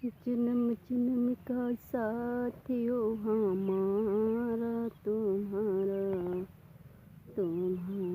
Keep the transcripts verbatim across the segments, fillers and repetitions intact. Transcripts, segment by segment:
जन्म जन्म का साथियों हमारा तुम्हारा, तुम्हारा।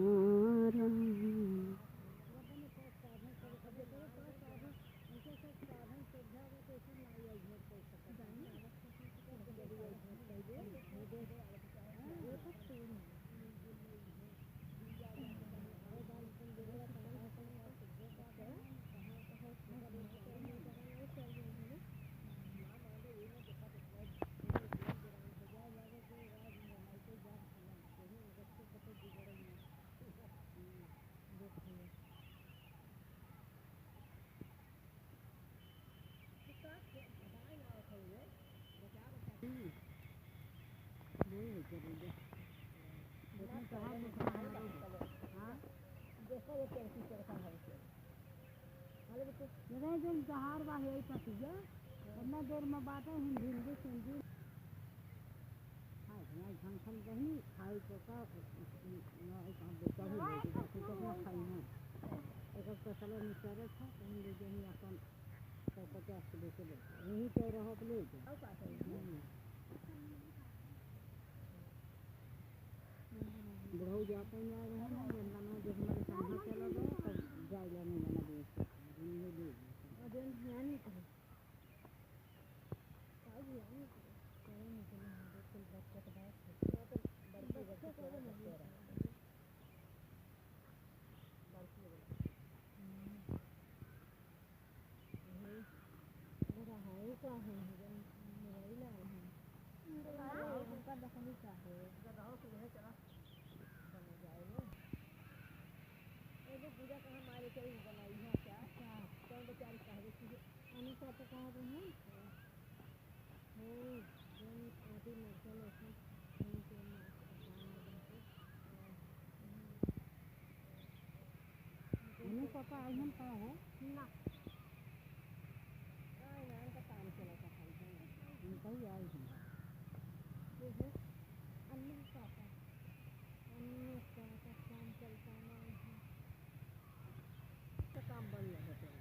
जगह जौन जहार बा, यही पतिया, इतना देर में बाटे हिंदी, हिंदी, हिंदी। हाँ, इतना झंझन रही, खाई तो का, न, एक आध बेटा ही ले गया, तो कितना खाई ना। एक अब कसला निचारे था, कहीं ले गई अपन, तो पचास किलो के ले गए। यहीं पे रहो, तो ले गए। हम्म। बुढ़ऊ जाते ही आ रहे हैं, जब मना, जब हमारे सामने चला गया, तब जाए जाने मना भी, दिन में ले गए। एगो पूजा कहाँ मारे के आई बनाई है क्या? अच्छा। कौन बेचारी कह रही थी? अनु पापा कहाँ रहे हैं? हाँ। हो, जौन आदि मर्दन ऐसे कहीं के माँ के पता नहीं बनते। अनु पापा आई हम का हो? ना। आई ना, इनका काम चला था, काम चला। इनका ही आई हम। ये है, अनु पापा। अनु पापा काम चलता ना है। तो काम बंद है तो।